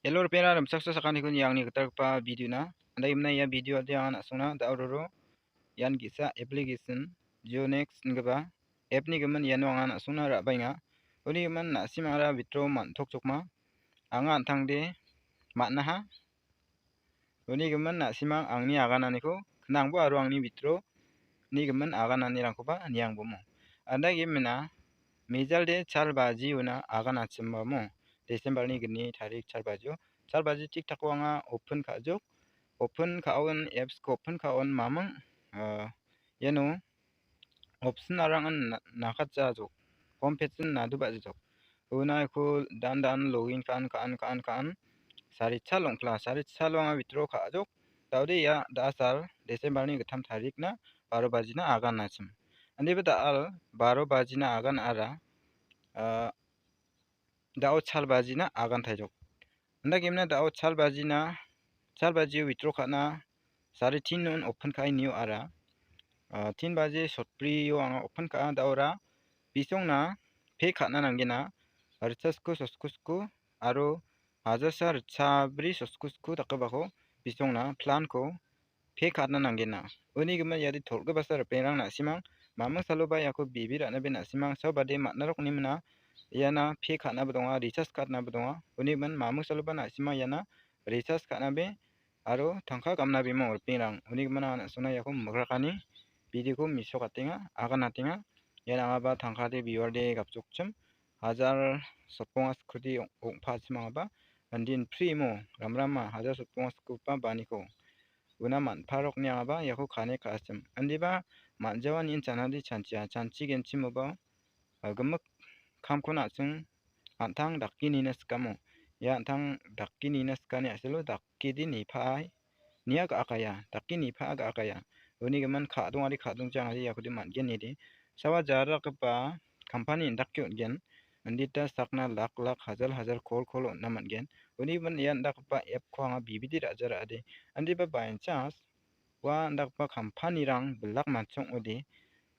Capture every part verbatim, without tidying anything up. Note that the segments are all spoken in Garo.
Hello, ripengara rimchaksoa sakantikon ia angni gitalgipa video-na. Andai gimina ia video-ode anga na·songna da·o roro ian ge·sa application Geonex ingipa app-ni gimin iano anga na·songna ra·baenga. Uni gimin na·simangara withdraw man·tokchokma. Anga an·tangde man·aha. Uni gimin na·simang angni agananiko knangbo aro angni withdraw-ni gimin agananirangkoba niangbomo. Andai gimina mejalde chal bajiona aganachimbamo. December-ni gni tarik chal bajio. Chal baji tik tako anga open ka·jok. Open ka·on, apps-ko open ka·on maming, ah, iano option-arang an na-, nakatjajok. Home page-in naduba·jajok. Una iako dan dan login ka·an, ka·an, ka·an, ka·an. Saricha longpla, saricha long anga withdraw ka·ajok. Da·ode ia da·asal December-ni gittam tarikna baro bajina aganachim. Indiba da·al baro bajina agan ara, ah, da·o chal bajina agan taijok. Anda gimna da·o chal bajina, chal bajio withdraw ka·na sari tin non open ka·e nio ara. Ah, tin baje sotbrio anga open ka·a da·ora. Bisongna pay ka·na nanggena. Ritchasku soskusku aro hajarsa ritchabri soskusku dakgipako bisongna plan-ko pay ka·atna nanggena. Uni gimin iade tol·gipasa ripengrang na·simang maming saloba iako bibi ra·nabe na·simang saobade man·a rokni mina. Iana pay ka·naba donga, recharge ka·atnaba donga. Uni gimin maming saloba na·simang iana recharge ka·nabe aro tangka gamnabemo ripengrang. Uni gimin anga na·songna iako migrakani bidiko mesokatenga, aganatenga. Ian angaba tangkade biwarde gapjokchim. Hajar sotbonga skudi ong-, ong·pachim angaba. Andin primo ramrama hajar sotbonga skugipa baniko. Una man·parokni angaba iako kane ka·achim. Indiba man·jawa nin chanadi chanchia, chanchi genchimoba, ah, gimik kamko na·sing an·tang dake nina sikamo. Ia an·tang dake nina sikani a·selo dakedi nipaai, nia ga·akaia, dake nipa·a ga·akaia. Uni gimin ka·dongari ka·dongjangari iakode man·gen ine. Sawa jara dakgipa company indake on·gen. Indita sakna lak lak, hajar hajar, kol kol on·na man·gen. Uni gimin ia indakgipa app-ko anga bibide ra·ja ra·ade. Indiba by chance ua indakgipa company-rang bilak manchong ong·ode,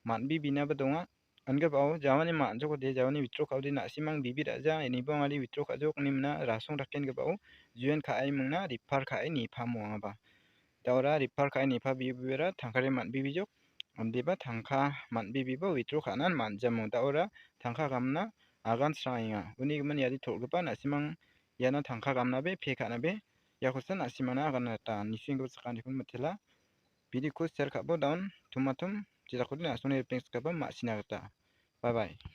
man·bibinaba donga. Angipao jawani man·jokode, jawani withdraw ka·ode, na·simang bibi ra·ja, inibo angade withdraw ka·jok ine mina rasong dakengipao join ka·e mingna refer ka·e nipamo angaba. Da·ora refer ka·e nipa bibera tangkare man·bibijok. Indiba tangka man·bibiba withdraw ka·nan man·jamo. Da·ora tangka gamna agan srangenga. Uni gimin iade tol·gipa na·simang iano tangka gamnabe, pay ka·nabe, iakosa na·simana aganata. Nisenggipa sakantikon mitela. Bidiko share ka·bo daun, tumatum, jidakode na·songni ripeng sikaba ma·sina gita. Bye bye.